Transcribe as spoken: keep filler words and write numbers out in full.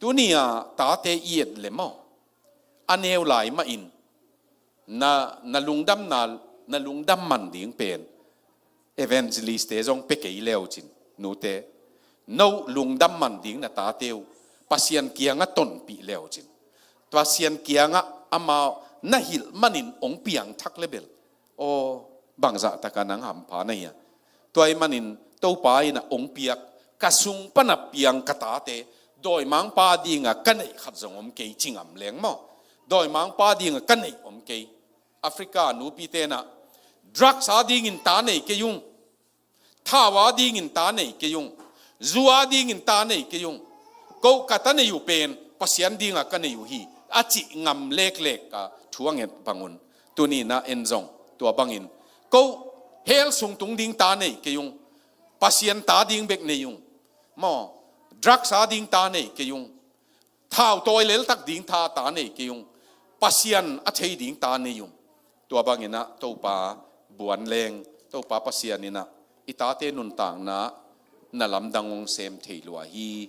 Tuni-a tate i et le maw, a neu lai mahin na, na lungdamna, na lungdam man ding pen evangelist-te zong pia kei le uh cin, nute, no lungdam man ding na tate uh Pasian kiangah tonpih le uh cin, Pasian kiangah amau na hilh manin hong piangthak le bel, aw, bangzah taka nang hampha na hia? Tua ahih manin Topa in a hong piak, ka sung pana piang ka tate, dawimangpa dinga ka neih khat zong om kei, ci ngam leng maw. Dawimangpa dinga ka neih om kei. Africa nupite na, drugs a dingin ta nei kei ung, thau a dingin ta nei kei ung, zu a dingin ta nei kei ung, ko ka ta nei uh pen Pasian dinga ka nei uh hi, a cih ngam leklek a thu a nget bangun, tuni na en zong tua bangin, ko hell sung tung ding ta nei kei ung, Pasian ta ding bek nei ung, maw, drugs a ding ta nei kei ung, thau tawi leltak ding ta, ta nei kei ung, Pasian a thei ding ta nei ung. Tua bangin ah Topa buan leng, Topa Pasian in ah i tate nuntakna na lamdang hong sem thei lua hi.